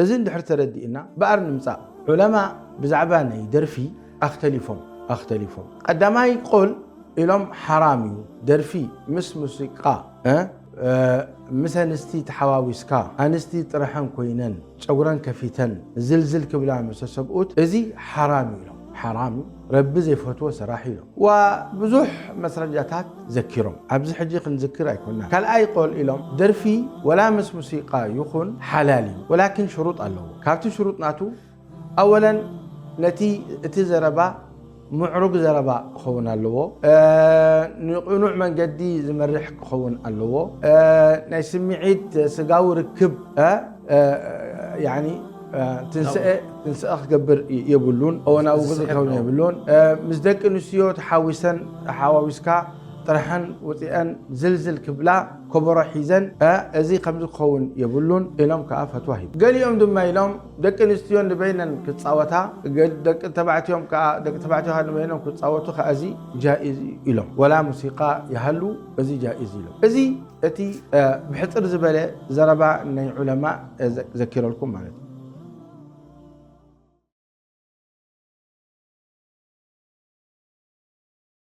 እዚ እንድሕር ተረዲእና ብኣር ንምጻእ። ዑለማ ብዛዕባ ናይ ደርፊ ኣኽተሊፎም ኣኽተሊፎም። ቀዳማይ ቆል ኢሎም ሓራም እዩ። ደርፊ ምስ ሙዚቃ፣ እ፣ እ፣ ምስ ኣንስቲ ተሓዋዊስካ፣ ኣንስቲ ጥረሐን ኮይነን፣ ጨጉረን ከፊተን፣ ዝልዝል ክብላ ምስ ሰብኡት፣ እዚ ሓራም እዩ ኢሎም። ሓራም እዩ። ረቢ ዘይፈትዎ ስራሕ እዩ ኢሎም። ዋ ብዙሕ መስረጃታት ዘኪሮም። ኣብዚ ሕጂ ክንዝክር ኣይኮንና። ካልኣይ ቆል ኢሎም፣ ደርፊ ወላ ምስ ሙሲቃ ይኹን ሓላል እዩ። ወላኪን ሽሩጥ ኣለዎ። ካብቲ ሽሩጥ ናቱ፣ ኣወለን ነቲ እቲ ዘረባ ምዕሩግ ዘረባ ክኸውን ኣለዎ። እ፣ ንቕኑዕ መንገዲ ዝመርሕ ክኸውን ኣለዎ። እ፣ ናይ ስምዒት ስጋዊ ርክብ፣ እ፣ እ፣ ያኒ፣ እ፣ ትንስኤ፣ ትንስኤ ክገብር ይ-፣ የብሉን። እወናዊ ትንስኤ ክኸውን ነው። የብሉን። እ፣ ምስ ደቂ ኣንስትዮ ተሓዊሰን፣ ተሓዋዊስካ ጥረሐን ውፅአን ዝልዝል ክብላ ከበሮ ሒዘን፣ እ፣ እዚ ከምዚ ክኸውን የብሉን ኢሎም ከዓ ፈትዋ ሂቡ። ገሊኦም ድማ ኢሎም ደቂ ኣንስትዮ ንበይነን ክፃወታ፣ ገ-፣ ደቂ ተባዕትዮም ከዓ፣ ደቂ ተባዕትዮ ከዓ ንበይኖም ክፃወቱ ከዓ እዚ ጃኢዝ እዩ ኢሎም። ወላ ሙሲቃ ይሃሉ፣ እዚ ጃኢዝ ኢሎም። እዚ እቲ፣ እ፣ ብሕፅር ዝበለ ዘረባ ናይ ዑለማ፣ እ፣ ዘ-፣ ዘኪረልኩም ማለት እዩ።